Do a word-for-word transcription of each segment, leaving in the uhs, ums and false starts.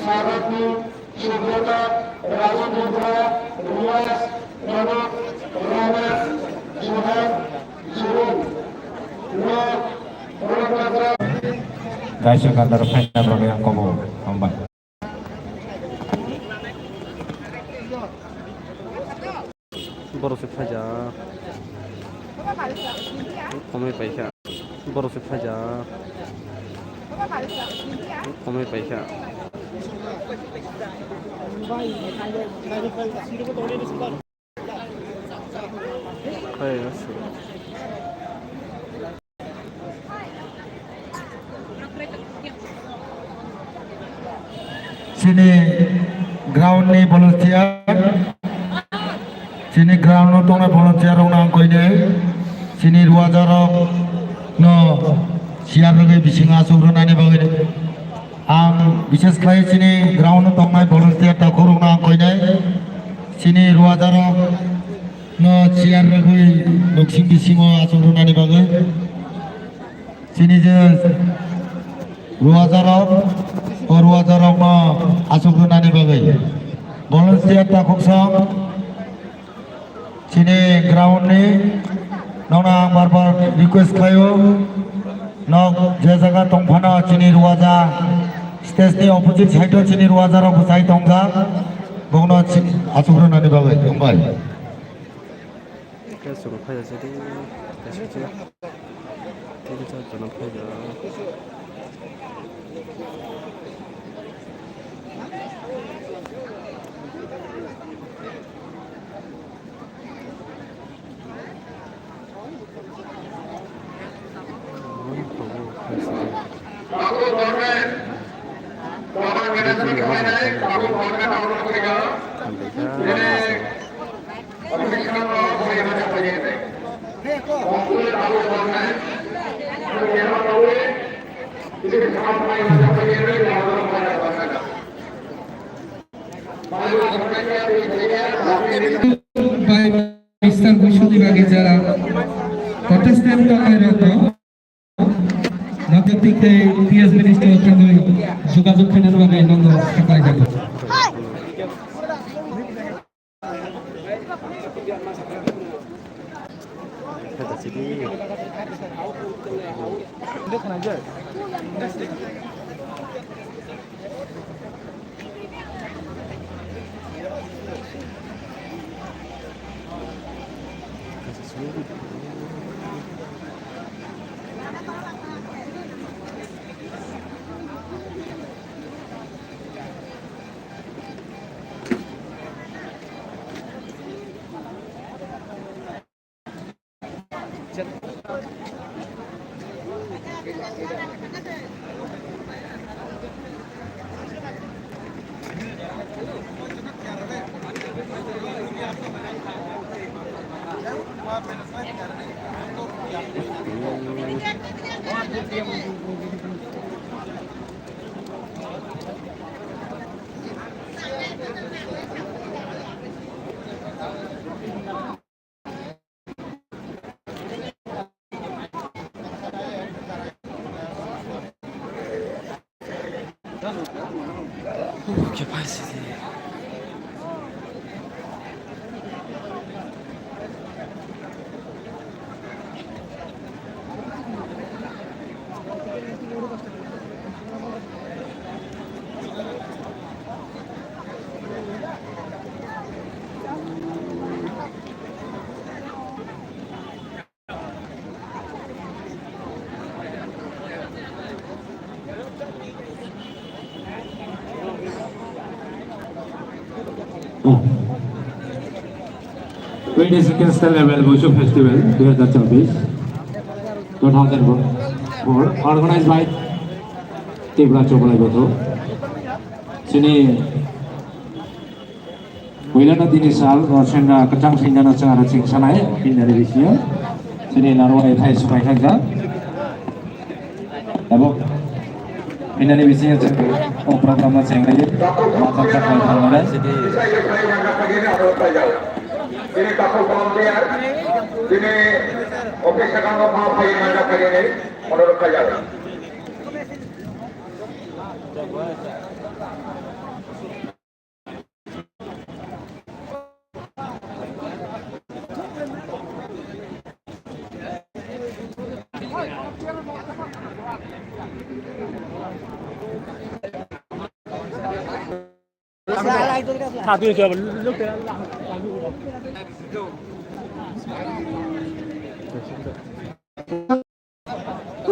Sabati, Subrata, Raju Tripura, Riyas, Ramat, Ramat, Johan, Jurun, Nok, Rotnatra. Kaisa kadar final rok yang kobo, hambai. Borok se phaijak. Komai paikha. Borok se phaijak. Komai paikha. Hai, aswk. Chini ground ni volunteer, chini ground no tongnai volunteer rok no ang koinai, chini ruajarok no chair rwgwi bisingo aswk rwnani bagwi. Ang bises khlai chini ground o tongnai volunteer takhuk rok no ang koinai. Chini ruajarok no chair rwgwi nuksing bisingo aswk rwnani bagwi. Chini je ruajarok, o ruajarok no aswk rwnani bagwi. Volunteer takhuk song. Chini ground ni nokno ang bar bar request khlaio, nok je jaga tongphano chini ruaja stage ni opposite side o chini ruaja rok bwsai tongjak, bokno chi-, achuk rwnani bagwi tongbai. Khe chwng phai jani, khe swijak. Tin char jona phai jana. By Mister Buisuni bagwi jara contestant tongnai rok no, Nokjagti tei P S minister thangwi jogajog khainani bagwi nono khaklai jago. Twenty-second State Level Buishu Festival two thousand twenty-four, organized by Tripura Chokolai Botho. Chini puilano tini sal, o, sengkha kwchang sengkhano chwng aro ching sanai, bini bisingo chini narwkni thai swbai khaijak. Tabuk bini bisingo chwng o program no chenglaio, masa chakma thangnai. Bini office second of all,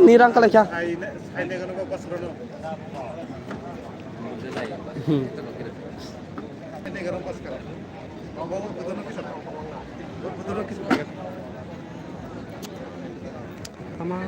Ni rang kalai kha. Hmm. Tama.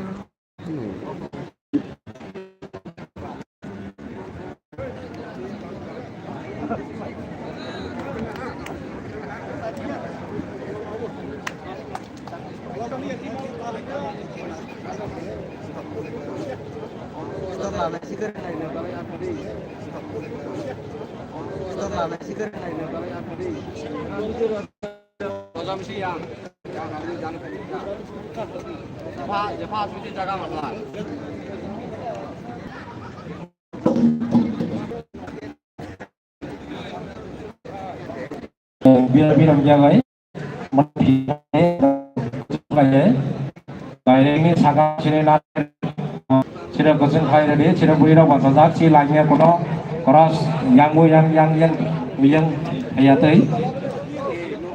Bira bira jagai. Direct ni saka sini na sini kuching khai ready, sini bui rok bachajak, si lagi ya kono cross yang bu yang yang yang yang ya tei.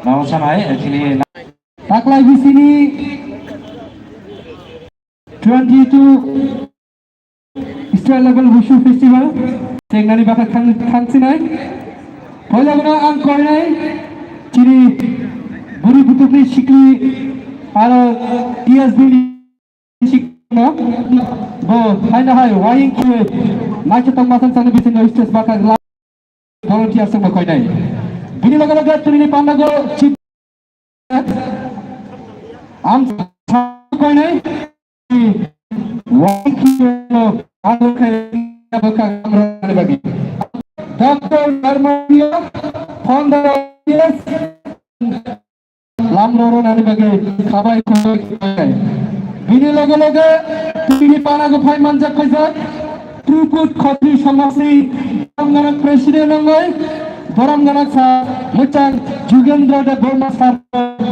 Nau sanai, actually, taklai bisini twenty-two State Level Wushu Festival chengnani bakha thang-, thangsinai. Poila bono ang koinai chini buri butukni sikli aro T S B ni sikno bo haino hai waying khe naikhe tong masang sangni bisingo stage bakha la-, volunteer songbo koinai. Bini loge loge tini pandago chip Ang koinai wangkhiyo ang khe bwkha kamrani bagwi. Doctor Dharmaniya, founder of T S, lamrornani bagwi khabai khumbai koinai. Bini loge loge tini panago phai manjak khaijak Triput Khotri Samajni Boromganang President wngwi Boromganang sa mwchang Jugendra Debbarma sir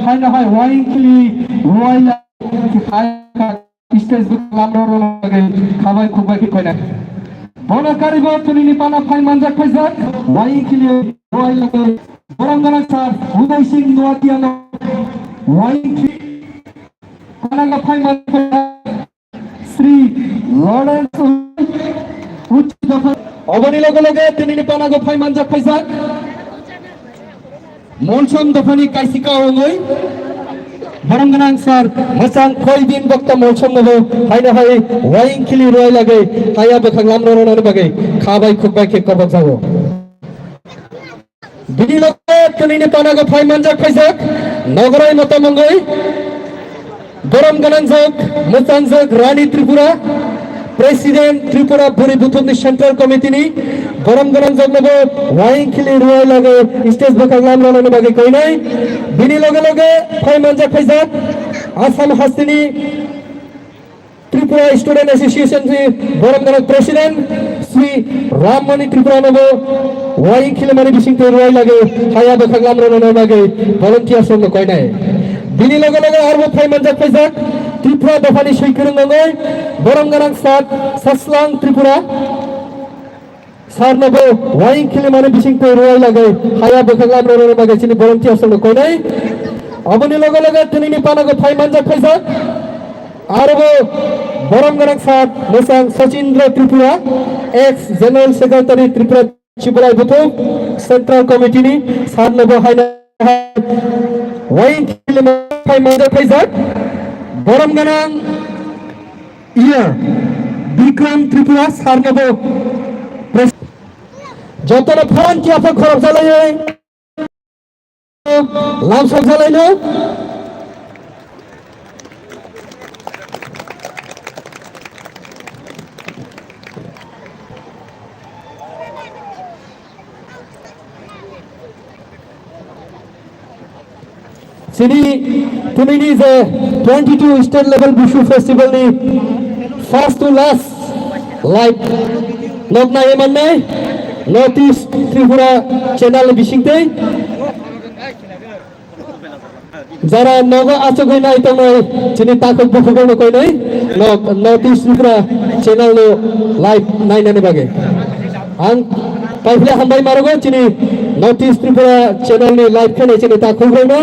haino hai waying khili ruwaila hai stage bwkha lamrok rwna bagwi khabai khukbai khe koinai. Bono karigo tunini pana phai manjak khaijak waying khili ruwaila Boromganang sir Uday Singh Noatia no waying khili panago phai manjak khaijak. Sri Lawrence Uchi Dopha. Oboni loge loge tinini panago phai manjak phaijak. Molsom dophani kaisika ongoi. Boromganang sir mwchang khoi din bokta molsom nobo haino hai waying khili ruwai lagwi haya bwkhak lamrok rwnani bagwi khabai khukbai khe kobok jago. Bini loge twnini panago phai manjak phaijak Nogorai motom wngwi borom gwnangjak, mwchangjak Rani Tripura, President Tripura Buri Buthukni Central Committee ni borom gwnangjak nobo waying khili ruwai lagwi stage bwkhak lam rwnani bagwi koinai. Bini loge loge phai manjak phaijak Assam hasteni Tripura Student Association ni borom gwnang President Sri Rammani Tripura nobo waying khilimani bisingtwi ruwai lagwi haya bwkhak lam rwnani bagwi volunteers rokno koinai. Bini loge loge arbo phai manjak phaijak Tripura dophani swikwrwng wngwi borom gwnang Sat Saslang Tripura. Sir nobo waying khilimani bisingtwi ruwai lagwi haya bwkhak lam rwnani bagwi chini volunteers rokno koinai. Oboni loge loge twnini panago phai manjak phaijak. Arobo borom gwnang sir mwchang Sachindra Tripura, ex General Secretary Tripura Chibolai Buthuk, Central Committee ni sir nobo haino waying khilimani phai manjak phaijak. Borom gwnang Iya, Bikram Tripura sir nobo pres-, Jotono phan kiya pha khorok jalaiwi lamsok jalaino. Chini tunini je twenty-two state level Bushu festival ni first to last live nok nai mannai North East Tripura channel bisingtei. Jara nogo achugwi nai tongnai chini takhuk bukhuk no koinai nok North East Tripura channel no live nainani bagwi. Ang paiphle hambai marogo chini North East Tripura channel ni live khainai chini takhuk no.